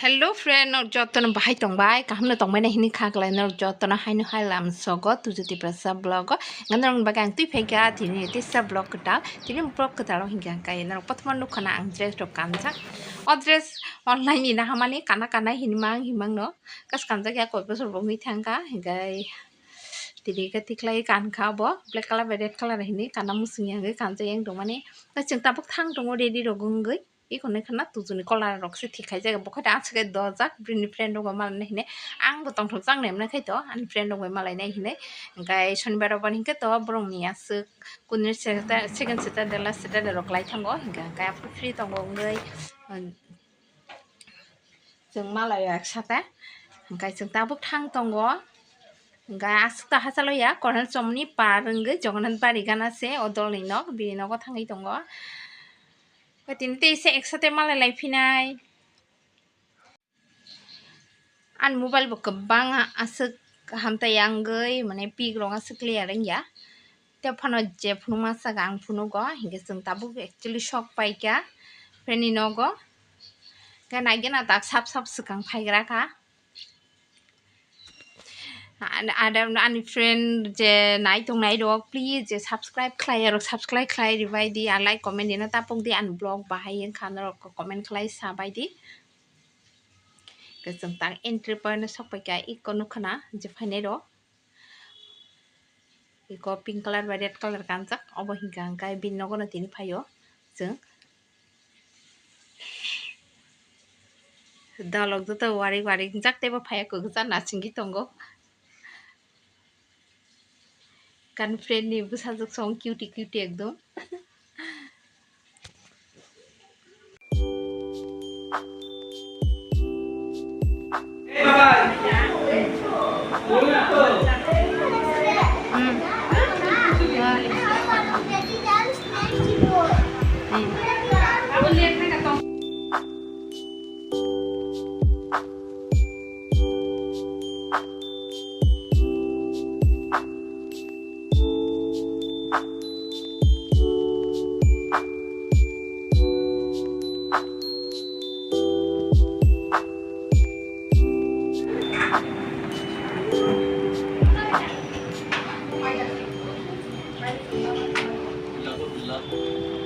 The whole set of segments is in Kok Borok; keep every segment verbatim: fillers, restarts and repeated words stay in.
Hello friend, norok jotono bahai tongbai, kaham no tongbai na hini kha kwlai, norok jotono haino hai lam sogo Tuju Tiprasa vlog o. Ngan norok bagwi ang twi phaikha tini teisa vlog kwtal. Tini vlog kwtal o hinkhe ang kai norok prothoma nukha na ang dress rok kanjak. O dress online ni nahamani kana kana hinmang himang no. Kas kanjak ya koi bosor bo wngwi thangkha, hinkhe tini khe tikhlai kankha bo black colour bai red colour hini kana musung ya wngwi kanjak yang tongmani. Chwng tabuk thang tongo ready rok wngwi. Iko nai khana Tujuni kola rok se thik khai jaga, bo khai da aswk dojak bini friend rok bai malai nai hinui. Ang bo tongthok jak nai mwnai khai to ani friend rok bai malai nai hinui. Hinkhe sonibar rok bo hinkhe to borok ni aswk kunu second Saturday, last Saturday rok lai thango, hinkhe hinkhe aphuru free tongo wngwi chwng malai o ek sate. Hinkhe chwng tabuk thang tongo, hinkhe aswk to hachalo ya Kornel Chomoni par wngwi Jagannath Bari gana se o dol ni nok, bini nogo thangwi tongo. Tini tei se ek sate malai lai phinai. Ani mobile bo kwbang aswk hamtai ya wngwi, mane pik rok aswk clear wngya. Tei phano je phunukma saka ang phunugo, hinkhe chwng tabuk actually sok paikha friend ni nogo. Khe naigena tak sap sap swkang phaigra kha. An-, ada-, ani friend je nai tongnai rok, please je subscribe khlai rok, subscribe khlai ribai di, ar like comment dina tapok di, ani vlog bahai wngkha norok comment khlai sabai di. Khe chwng tak entry point o sok paikha, iko nukha na je phainai rok. Iko pink colour bai red colour kanjak, obo hinkha hinkhe bini nogo no tini phaio chwng. Dalok joto warik warik wngjak, teibo phaiya kwchar nasingwi tongo. Kan friend ni bwsajwk song cutie cutie ekdom.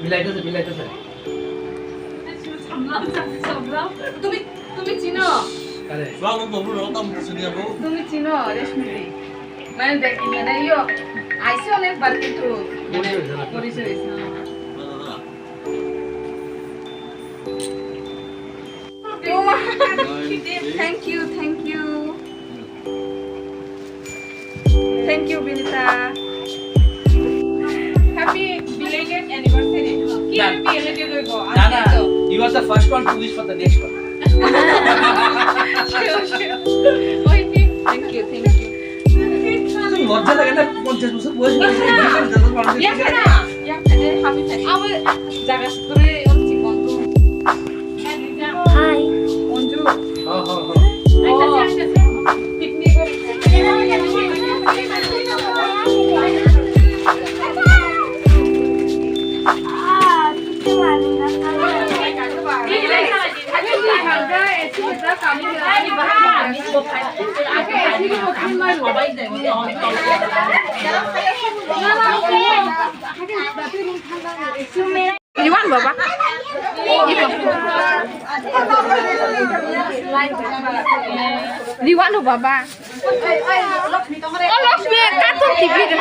Bilai to se, bilai to se. তুমি, তুমি চিনো? কারে? তুমি চিনো রেশমিকে? মানে দেখ, মানে ইয়ো, আইসি অনেকবার কিন্তু মানে পরিচয় হয়েছে। পরিচয় হয়েছে, হ্যাঁ। ও মা। Thank you, thank you. Thank you, Binita. Happy belated anniversary. Ki happy belated hoibo? Na, na, you are the first one to wish for the next one. Sure, sure. Thank you, thank you. লজ্জা লাগে না, পঞ্চাশ বছর বয়স হয়েছে। Yes, না। Hi. Liwan baba. Liwan baba. O Lakshmi, kato T V de.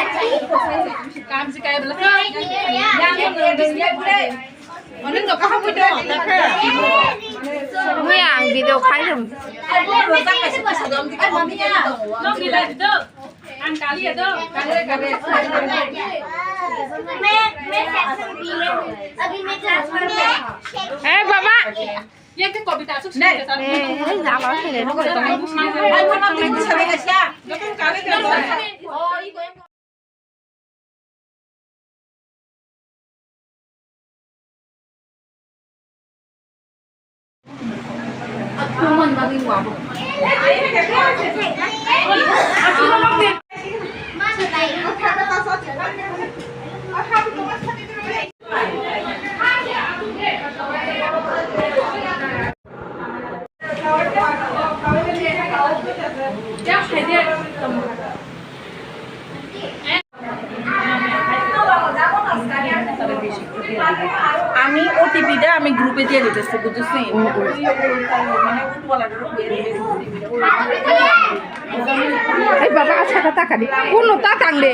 Muya ang video khai rum. मैं, मैं सेक्शन बी में, अभी मैं क्लास वन में। ए बाबा। ये तो कविता सुन। नहीं। ए, ए, जाला खेले। আমি ওটিপিটা আমি গ্রুপে দিয়ে দিতেছি, বুঝেছি? এই বাবা, আচ্ছা, কথা কাটি। কোন তা কান্দে?